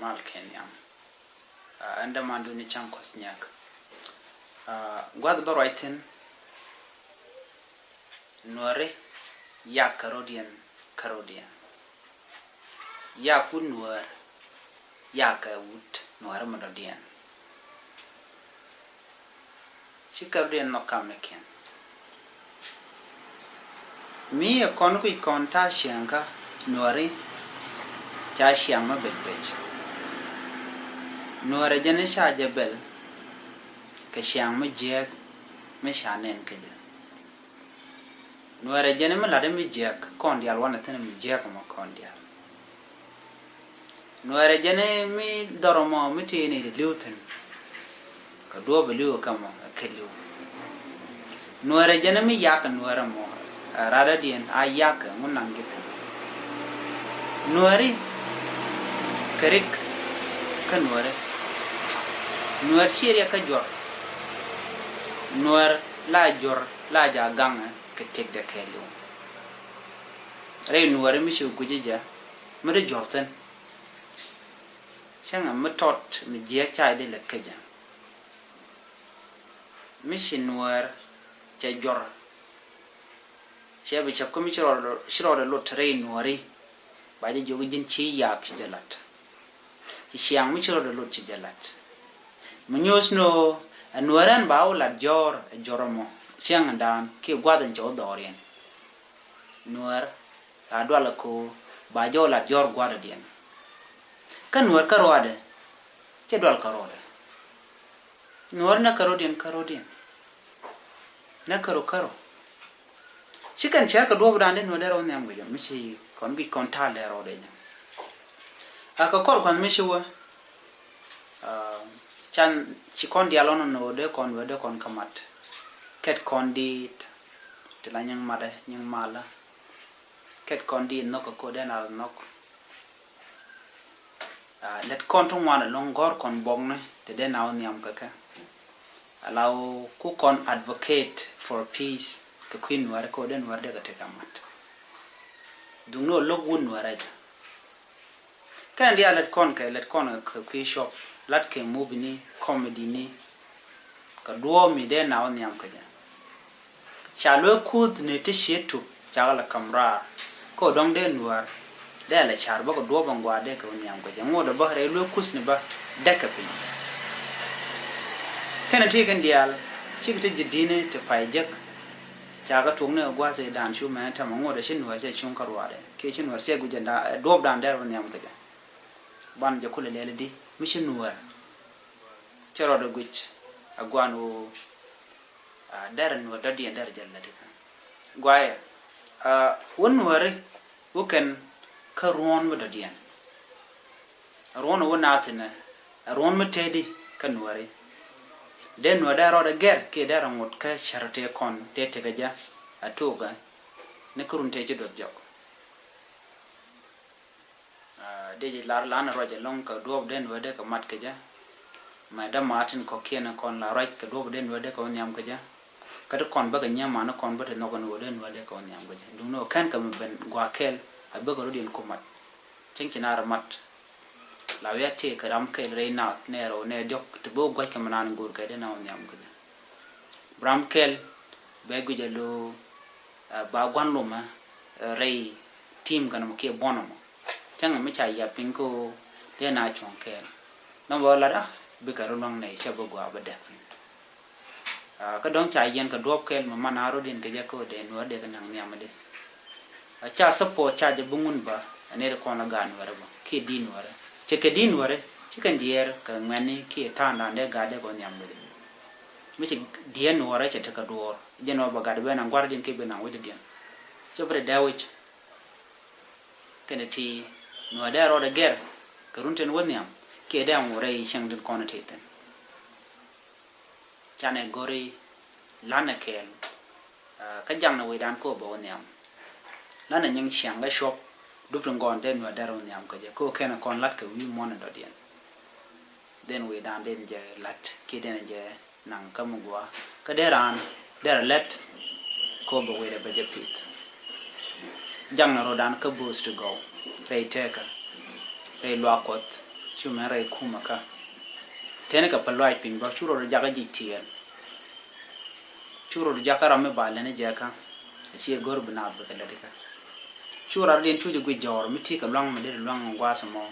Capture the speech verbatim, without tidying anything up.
Mal kɛ nhiam. Aa, ɛn dämandu ni Cäŋ Kuɔth Nyak. Aa, gua̱th bä ruac thi̱n. Nuääri yak kɛ rɔ̱diɛn, kɛ rɔ̱diɛn. Yak wut Nuäär, yak kɛ wut Nuääri mi dɔ̱diɛn. Ci kɛ rɔ̱diɛn nhɔk kamnikiɛn. Mi ɛ kɔn kui̱c kɔn ta̱a̱ ciɛŋkä Nuääri ca ciaŋ mi bec bec. Nuäär ɛ jɛn i̱ ca jɛ bɛl kɛ ciaŋ mi jiääk mi ca nɛn kä jɛ. Nuäär ɛ jɛn i̱ mi la̱t i̱ mi jiääk kɔn diaal wanɛ thi̱n i̱ mi jiääk ɛmɔ kɔn diaal. Nuäär ɛ jɛn i̱ mi dhɔr ɛmɔ mi tëë ni ti li̱w thi̱n. Kɛ duɔ̱ɔ̱p ɛ li̱w ɛ kä mɔ ɛ kɛ li̱w. Nuäär ɛ jɛn i̱ mi yak kɛ Nuäär ɛmɔ ɛ radɔ̱diɛn a yak kɛ ŋun naŋ ji̱ thi̱n. Nuääri kɛ rik kä Nuääri. Nuäär ciɛ riɛk kä juɔr. Nuäär la juɔr la ja gaŋɛ kɛ tëkdɛ kɛɛliw. Rɛy Nuääri mi ci gui̱ci jɛ mi di juɔr thi̱n. Cäŋɛ mi tɔt mi jiɛk ca i̱ di lät kä jɛ. Mi ci Nuäär cɛ juɔr. Cɛ bi cɛ kum ci rɔɔdɛ lot rɛy Nuääri. Ba jɛ jiök ji̱n ci yak ci jɛ la̱t. Ci ciaŋ mi ci rɔɔdɛ lot ci jɛ la̱t. Mi nyuuth ni ɣöö ɛ Nuäär ɛn ba wä la̱t jɔ̱ɔ̱r ɛ juɔr ɛmɔ ciaŋdan kiɛ gua̱th in cɛ wä dhɔriɛn. Nuäär a dual ɛ ko̱o̱r ba jɛ wä la̱t jɔ̱ɔ̱r gua̱dɔdiɛn. Kä Nuäär kä ruaadɛ cɛ dual kä rɔɔdɛ. Nuäär nɛ kä rɔɔdiɛn kä rɔɔdiɛn. Nɛ kärɔ kärɔ. Ci kɛn cär kɛ duɔ̱ɔ̱pdan dee Nuäär dee rɔ nhiam kɛ jɛ mi ci kɔn guic kɔn ta̱a̱ lɛ rɔɔdɛ jɛ. A kɛ kɔr gua̱th mi ci wä. Aa, can ci kɔn diaal ɔn nɔ dee kɔn wee dee kɔn kä mat. Kɛt kɔn diit ti la nyiŋ matdɛ nyiŋ malä. Kɛt kɔn diit nhɔk kɛ ko̱ dee na nhɔk. Aa, lät kɔn ti ŋuan ɛlɔ̱ŋ gɔ̱r kɔn buɔkni ti dee na wä nhiam kɛ kɛ. Ala wä ku kɔn advocate for peace kɛ kui̱ Nuäär kɛ wä dee Nuäär dee kɛ tekɛ mat. Duŋni wä lo̱k wun Nuäär ɛ jɛ. Kɛn diaal lät kɔn kɛ lät kɔn kɛ kui̱ shop lat kɛ movie ni comedy ni. Kɛ duɔ̱ɔ̱p mi dee na wä nhiam kɛ jɛ. Ca luee kuth ni ti ciet tuk cakɛ lɛ kam raar. Kä dɔ̱ŋ dee Nuäär dee lɛ car bä kɛ duɔ̱ɔ̱p ɛn gua̱a̱r dee kɛ wä nhiam kɛ jɛ ŋot ɛ bä rɛy luee kuth ni bä däk kɛ piny. Kɛn ti kɛn diaal cikɛ ti ji̱ di̱ni ti pay jek. Cakɛ tuk ni ɛ gua̱a̱th i̱ da̱a̱n cu mɛn tɛmɛ ŋot ɛ ci Nuäär cɛ cuŋ kä ruaadɛ kiɛ ci Nuäär cɛ guic ɛ duɔ̱ɔ̱pdan dee wä nhiam kɛ jɛ. Ban jɛ kulɛ lɛl di mi ci Nuäär. Cɛ rɔɔdɛ guic a guan ɣöö a derɛ Nuäär dɔ̱diɛn derɛ jɛ lät ikä. Guayɛ a wä Nuääri wä kɛn kä ruɔ̱ɔ̱n mi dɔ̱diɛn. Ruɔ̱ɔ̱n wä naath inɛ a ruɔ̱ɔ̱n mi tëëdi kä Nuääri. Dee Nuäär dee rɔɔdɛ gɛr kiɛ dee rɔ ŋot kä cär tëë kɔn tëë tekɛ jɛ a tuukɛ ni kärun tëë ci duɔth jɔk. Aa, dee ji̱ lar lan ruac ɛlɔ̱ŋ kɛ duɔ̱ɔ̱p den wee dee kɛ mat kɛ jɛ. Mɛ dämaat tin kɔ̱kiɛn kɔn la ruac kɛ duɔ̱ɔ̱p den wee dee kɛ wä nhiam kɛ jɛ. Kä ti kɔn bä kɛ nyia̱a̱ man kɔn bä ti nhɔk ni wee den wee dee kɛ wä nhiam kɛ jɛ. Duŋni wä kɛn kɛ mi ben gua̱a̱ kɛl a bä kɛ rɔ̱diɛn ku mat. Cäŋ ci naar mat. La wiat tëë kɛ ram kɛl rɛy naath nɛɛr wä nɛɛr diɔ̱k ti bä wä gua̱c kɛ mi naan go̱o̱r kɛ dee na wä nhiam kɛ jɛ. Bram kɛl bɛ guic a lo̱o̱, ɛ, ba gua̱n lomɛ, ɛ, rɛy tim kɛn mɔ kiɛ buɔ̱n mɔ. Cäŋ mi ca yiap piny ko dee na cuɔ̱ŋ kɛl. Dɔ̱ŋ bɛ wä lat a bikɛ rɔ lua̱ŋ nɛy cɛ bä gɔaa bä dɛk piny. Ɛ, kä dɔ̱ŋ ca yiɛn kɛ duɔ̱ɔ̱p kɛl mɛ man a rɔ̱diɛn kɛ jɛ ko dee Nuäär dee kɛ naŋ nhiamä di. A ca support ca jɛ bi ŋun ba a nɛy ti kɔn la gaat Nuäärä bä kiɛ di̱t Nuäärä. Cɛ kɛ di̱t Nuäärä ci kɛn diɛɛr kɛ ŋuɛ̈tni kiɛ ta̱a̱ŋdan dee gaat dee kɛ wä nhiam kɛ jɛ. Mi ci diɛɛr Nuäärä cɛ tekɛ duɔ̱ɔ̱r jɛn ɔ ba gat ben a gua̱r diɛn kiɛ ben a wec diɛn. Cɛ bi dee wi̱c kɛnɛ ti Nuäär dee rɔɔdɛ gɛr kɛ run tin wä nhiam kiɛ dee a ŋuɔrɛ i̱ cieŋ tin kɔn ti thi̱n. Canɛ go̱ri lanɛ kɛɛl. Kä jaŋnɛ wecdan kä bä wä nhiam. Lanɛ nyiŋ ciaŋ kä cuɔp dup ti ŋɔn den wä dɛr wä nhiam kä jɛ kä kɛnɛ kɔn lat kɛ wi̱i̱ muɔ̱n in dɔ̱diɛn. Den wecdan den jɛ lat kiɛ den jɛ naŋ kä mi gua̱a̱ kä dee raan derɛ lɛt kä bä wecdɛ bä jɛ pith. Jaŋnɛ ro̱dan kä bo̱o̱th ti gɔw rɛy tëkä rɛy luaak kuɔth. Cu mɛn rɛy kumɛ kä teni kɛ pä luac piny bä, cu rot jakä ji̱ tiɛɛl. Cu rot jakä ram mi ba lɛn jɛ kä a ciɛ go̱r bi naath bä kɛ lät kä. Cu rat din cu jɛ guic jɔɔr mi ti kɛ luaŋ mi dee luaŋ gua̱a̱th mɔ.